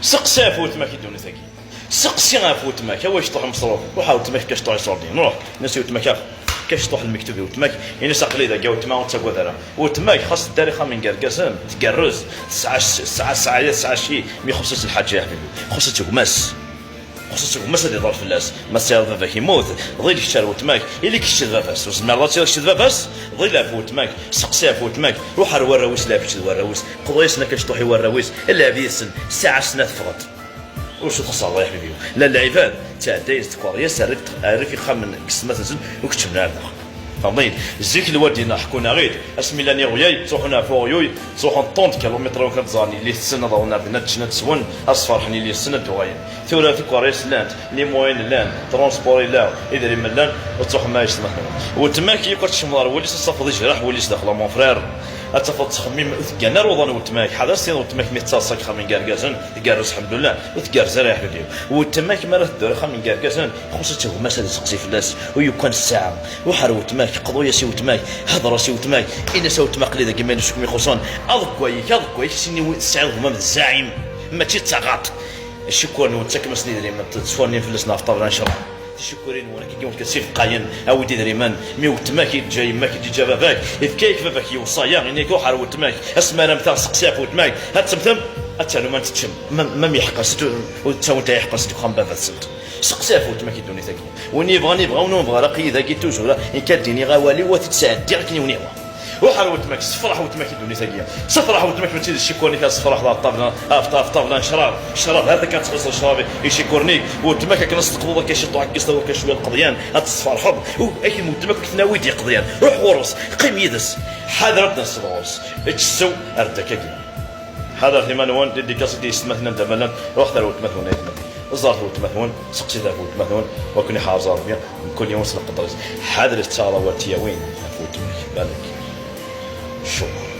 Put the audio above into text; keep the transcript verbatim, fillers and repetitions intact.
Seqsi ɣef weltma-k i ddunit-agi. Seqsi ɣef weltma-k, a wa yecṭuḥ lmeṣruf, ruḥ ar weltma-k, kac truḥ iṣurdi. Ruḥ, ini-as i weltma-k, ax, kac truḥ lmektub i weltma-k, ini-as aql-i dagi a weltma, ur ttagad ara. Weltma-k xas tedda ar ixxamen n yergazen, tgerrez, tesɛa, tesɛa, tesɛa, tesɛa cci, mi ixuṣṣ-itt lḥaǧa, ya ḥbibi, ixuṣṣ-itt gma-s. Ixuṣṣ-itt gma-s ad iḍal fell-as. Ma tesɛiḍ baba-k yemmut, ḍil kečč ar weltma-k, ili kečč d baba-s. Ur tezmireḍ ad tiliḍ kečč d baba-s? Ḍil ɣef weltma-k, seqsi ɣef weltma-k, ruḥ ar warraw-is, lɛeb kečč d warraw-is, qḍu-yasen akka cṭuḥ i warraw-is, lɛeb yid-sen, ssaɛa-sen ad teffɣeḍ. Ur s-txeṣṣreḍ, ya ḥbibi. La lɛibad, ttɛedday-as tkeryas, rrif, rrif ixxamen deg ssmat-nsen, ur keččmen ara daxel. Tfehmeḍ-iyi-d? Zik lwaldin-a ḥekkun-aɣ-id, asmi llan iɣyal, ttruḥun ɣef uɣyul, ttruḥun ṭṭun n tkilumitrin kan ad ẓren yelli-tsen, ad awḍen ar din, ad ččen, ad swen, ad sferḥen yelli-tsen, ad d-uɣalen. Tura tikeryas llant, les moyens llan, transport yella, idrimen llan, ur ttruḥem ara yessetma-twen. Weltma-k yakk ad tecmeḍ ar wul-is, ad tafeḍ ijreḥ wul-is daxel, a mon frère. Ad tafeḍ ttxemmim, ur teggan ara uḍan weltma-k. Ḥader sin weltma-k mi tettaḍsa deg ixxamen n yergazen, tgerrez, ḥemdullah, ur tgerrez ara, ya ḥbibi. Weltma-k mi ara teddu ar ixxamen n yergazen, ixuṣṣ-itt gma-s ad iseqsi fell-as, u yukan ssaɛa. Ruḥ ar weltma-k, qḍu-yas i weltma-k, hder-as i weltma-k, ini-as a weltma aql-i dagi, ma yella acu i kem-ixuṣṣen, aḍeggay-ik, aḍeggay-ik, sini tesɛiḍ gma-m d zzaɛim, mačči d taɣaṭ. Icukkuren-nwen ttfaken-asen idrimen, ttfurnin fell-asen ɣef ṭṭabla n ccrab. Ticukkurin-nwen akken kan ur tent-ssifqayen, awi-d idrimen, mi weltma-k i d-teǧǧa yemma-k, i d-teǧǧa baba-k, efk-ak baba-k yewṣa-ya, ini-ak ruḥ ar weltma-k, asmi ara mmteɣ seqsi ɣef weltma-k, ad temmtem, ad terwem ad teččem, ma, ma m-iḥeqq-asent, ur d-ttawint ara iḥeqq-asent deg uxxam n baba-tsent. Seqsi ɣef weltma-k i ddunit-agi. Win yebɣan yebɣa, win ur nebɣi ara aql-i dagi toujours, inka ddin-iɣ awal-iw, ad t-id-sɛeddiɣ akken i wen-yehwa. Ruḥ ar weltma-k, sefreḥ weltma-k i ddunit-agi. Sefreḥ weltma-k, mačči d ccikuri-k ad tefreḥ ɣef ṭṭabla, ɣef ṭṭ-, ɣef ṭṭabla n ccrab. Ccrab, hata kan tettxelliṣ ccrab i ccikuri-k. Weltma-k akken ad s-teqḍuḍ akka ciṭuḥ, akka s tawla, akka cwiya n leqḍyan, ad tessefreḥeḍ. U akken weltma-k ur k-tnawi d iqḍyan. Ruḥ ɣur-s, qqim yid-s. Ḥader ad d-taseḍ ɣur-s. Ečč, ssew, err-d akkagi. Ḥadret iman-nwen, dédicace i yessetma-twen anda ma llant, ruḥet ar weltma-twen, ay atmaten. Ẓret weltma-twen, seqsit ɣef weltma-twen, wa ken-iḥrez Ṛebbi, mkul yiwen s lqedr-is. Ḥadret ttaɣeḍ awal tiyawin ɣef weltma-k, balak. Ccewwer.